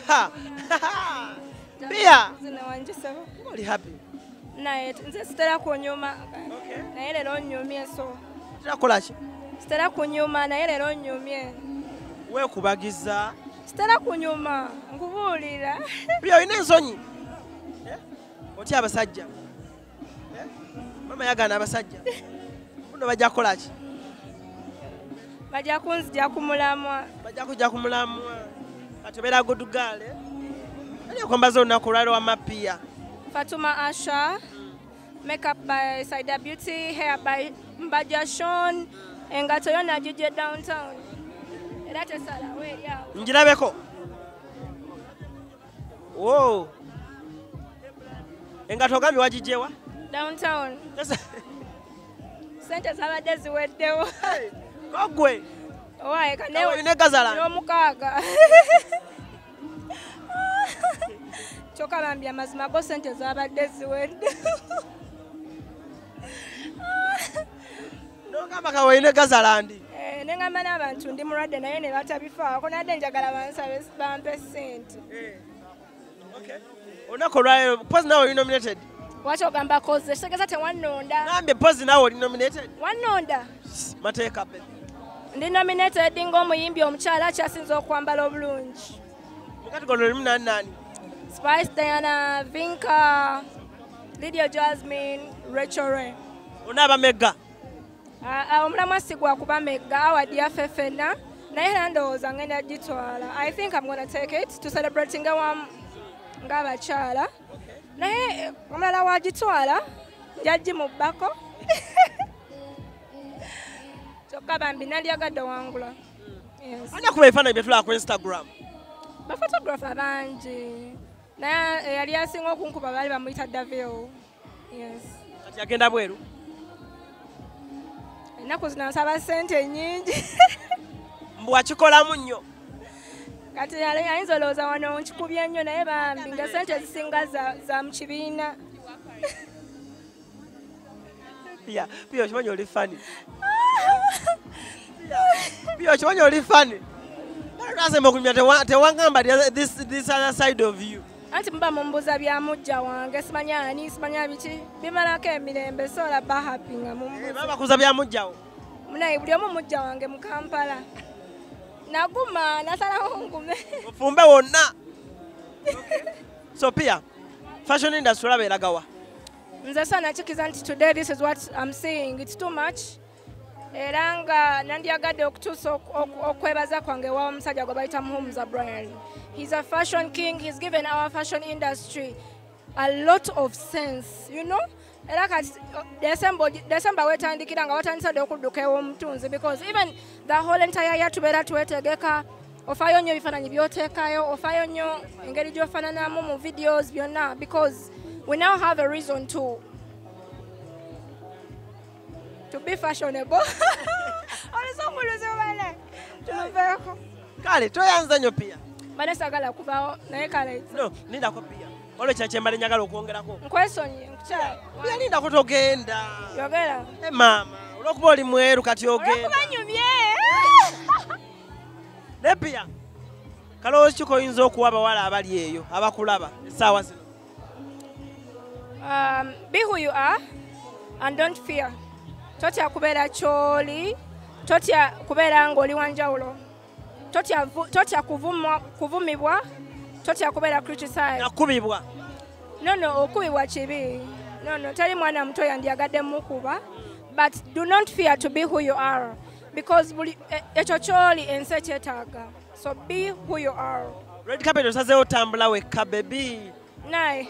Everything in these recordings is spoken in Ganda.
Ha! Pia! Oli happy? Naye nze sitera kunyuma. Naye leero nnyumye so. Sitera kukola ki? Sitera kunyuma naye leero nnyumye. Weekubagiza. Sitera kunyuma, nkubuulira. Pia olina ensonyi? Otya abasajja? Mama yagaana abasajja. Buno bajja kukola ki? Bajja kunzija ku mulamwa. Bajja kujja ku mulamwa. Kati obeera good girl, eh? Ani okwambaza olunaku olwaleero wamma Pia? Fatuma Asha, makeup by Saida Beauty, hair by Mbaja Sean, engato yonna gijje downtown. Era tesalawo eri awo. Ngirabeko. Whoa. Engato ogambye wagijje wa? Downtown. Sente zabadde ziweddewo. Kogwe. Owaye Nawe olina egazala? N'omukaaga. Kyokka bambi amazima go sente zabadde ziwedde. N'ogamba kawe olina egazalandi. Ne ngamba n'abantu ndi mulwadde naye ne batabifaako nadde njagala bansabe bampe ssente. Okay. Olunaku olwaleero pozi naawe oli nominated? Lwaki ogamba koze? Kitegeeza tewannonda. Ngambye pozi naawe oli nominated? Wannonda. Mateeka baby. Ndi nominated ng'omuyimbi omukyala akyasinze okwambala obulungi. Mu category olimu nani nani? Spice Diana, Vinka, Lydia Jasmine, Rachel Ray. Onaabamegga? Omulamwa si gwa kubamegga, award yaffe ffenna. Naye era ndowooza ngenda gitwala. I think I'm gonna take it to celebrating awamu ng'abakyala. Naye omulala wagitwala nja gimubbako. Kyokka bambi nandyagadde owangula. Yes. Ani akuba ebifaananyi bye tulaba ku Instagram? Baphotographer bangi. Naye eyali asinga okunkuba baali bamuyita Davio. Yes. Kati agenda bweru? Ennaku zino nsaba ssente nnyingi. Mbu akikolamu nnyo. Kati ayinza olowooza wano nkikubye nnyo naye bambi nga ssente ezisinga za mu kibiina. Pia, Pia okimanyi oli funny. Pia okimanyi oli funny. Lwasema okunyumya tewangamba this other side of you. Anti muba mumbuuza bya mujja wange simanya ani simanya biki bimalako emirembe so olaba happy nga mumbuuza. Babakuza bya mujjawo. Munaye buli omu mujja wange mu Kampala. Naguma nasalawo ngume. Ofumbe wonna. So Pia, fashion industry olaba eragawa? Nze so nakikiza nti today this is what I'm seeing. It's too much. Era nga nandyagadde okutuusa okwebaza kwange wa omusajja gwe bayita Muhumuza Brian. He's a fashion king. He's given our fashion industry a lot of sense, you know? Era kati December wetandikira nga watandise dda okudduka ew'omutunzi because even the whole entire year tubeera twetegeka, ofaayo nnyo ebifaananyi by'oteekayo, ofaayo nnyo engeri gy'ofaananamu mu videos byonna because we now have a reason to be fashionable. Oluzungu luzibu bane, tuluveeko. Kale tweyanza nnyo Pia. Bane saagala kubaawo naye kale. No, lindako Pia. Waliwo ekirala kye mbadde njagala okwongerako. Nkwesonyiye, nkukyala. Pia lindako togenda. Yogera. Maama, olw'okuba oli mweru kati ogenda. Olw'okuba nnyumye. Ne Pia, kalowoozo ki k'oyinza okuwa abawala abali eyo abakulaba essaawa zino? Be who you are and don't fear. Totya kubeera ky'oli, totya kubeera ng'oli wa njawulo. Totya kuvumibwa, totya kubeera criticized. Nakubibwa. No, okubibwa kibi. No, teri mwana muto yandyagadde mukuba. But do not fear to be who you are because ekyo ky'oli ensi ekyetaaga. So be who you are. Red carpet osazeewo otambula wekka baby. Naye.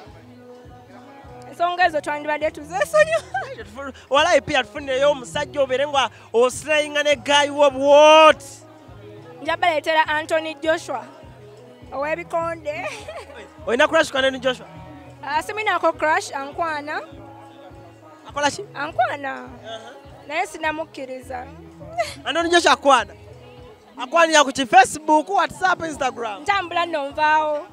Ensonga ezo twandibadde tuzeesonyiwa. Walayi Pia tufunireyo omusajja obeere nga oslayinga ne guy wo bw'oti. Nja baleetera Anthony Joshua ow'ebikonde. Olina crush ku Anthony Joshua? Siminaako crush, ankwana. Akola ki? Ankwana. Naye sinamukkiriza. Anthony Joshua akwana? Akwanira ku ki Facebook, WhatsApp, Instagram? Ntambula nno nvaawo.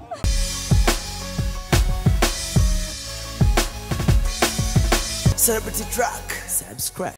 Celebrity Track. Subscribe.